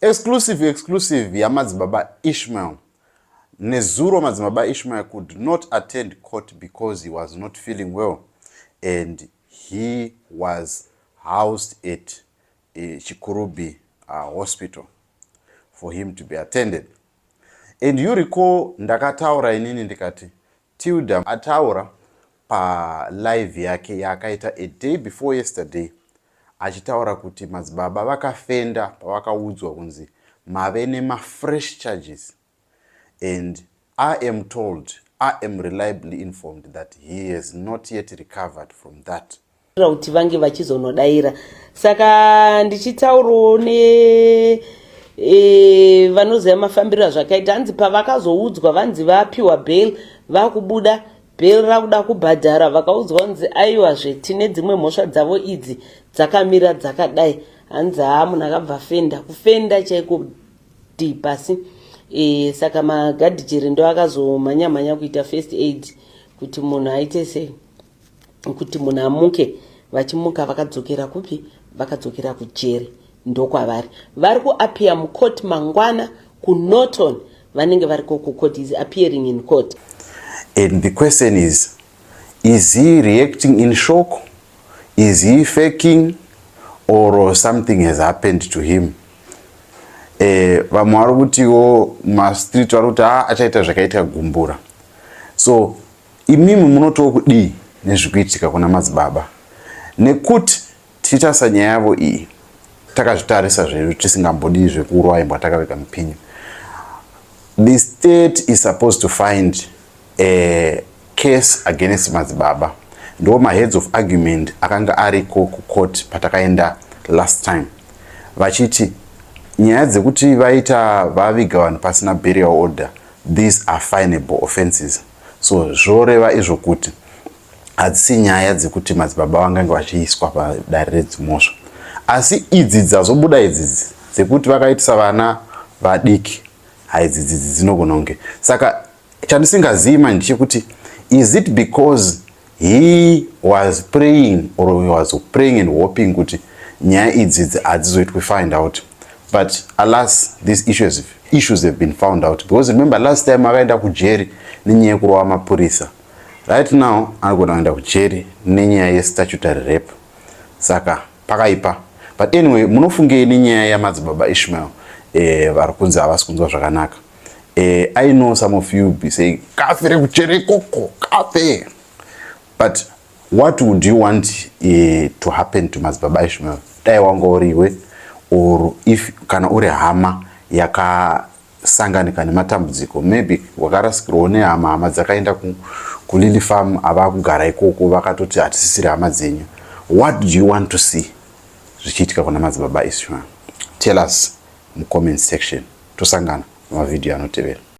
Exclusive, exclusive yaMadzibaba Ishmael. Nezuro Madzibaba Ishmael could not attend court because he was not feeling well and he was housed at Chikurubi Hospital for him to be attended. And you recall ndakataura inini ndikati Tilda ataura palive yake yaakaita a day before yesterday achitaura kuti madzibaba vakafenda pavakaudzwa kunzi mave nemafresh charges, and I am told, I am reliably informed that he has not yet recovered from that. Kuti vange vachizonodaira, saka ndichitaurawo ne vanoziva mafambiro azvakaita, hanzi pavakazoudzwa vanzi vapiwa bail, vakubuda bail, rakuda kubhadhara, vakaudzwa kunzi aiwazve tine dzimwe mhosva dzavo idzi dzakamira dzakadai. Hanzi haa, munhu akabva fenda, kufenda chaiko dhi pasi. Saka magadhijeri ndo akazomhanya-mhanya kuita first aid kuti munhu aite sei, kuti munhu amuke. Vachimuka vakadzokera kupi? Vakadzokera kujeri, ndokwavari vari kuappear mucourt mangwana kuNorton. Vanenge variko kucourt, is appearing in court. And the question is he reacting in shock? Is he faking, or something has happened to him? Vamwe vari kutiwo mastreet vari kuti a achaita zvakaita Gumbura. So imimi munotiwo kudii nezvikuitika kuna madzibaba? Nekuti tichitarisa nyaya yavo iyi, takazvitarisa zvedu, tisingambodii zvekurwa imbwa takaveka mupinyu, the state is supposed to find a case against madzibaba. Ndo maheads of argument akanga ariko kucourt patakaenda last time, vachiti nyaya dzekuti vaita vaviga vanhu pasina burial order, these are finable offenses. So zvoreva izvo kuti hadzisi nyaya dzekuti madzibaba vangange vachiiswa padare redzimhosva, asi idzi dzazobuda idzidzi dzekuti vakaitisa vana vadiki, haidzidzidzi dzinogona kunge. Saka chandisingazivi manje chekuti is it because he was praying or he was praying and hoping kuti nyaya idzidzi hadzizoitwi find out? But alas, these issues have been found out, because remember last time akaenda kujeri nenyaya yekurova mapurisa. Right now anogona kuenda kujeri nenyaya yestatutory rape. Saka pakaipa. But anyway, munofungei nenyaya yaMadzibaba Ishmael vari kunzi havasi kunzwa zvakanaka? I know some of you be saying kafire kujeri ikoko, kafe. But what would you want to happen to Madzibaba Ishmael dai wanga uriwe, or if kana uri hama yakasanganika nematambudziko, maybe wakarasikirwawo nehama, hama dzakaenda kuLily Farm, ava kugara ikoko, vakatoti hatisisiri hama dzenyu? What do you want to see zvichiitika kuna Madzibaba Ishmael? Tell us mucomment section. Tosangana mumavhidhiyo anotevera.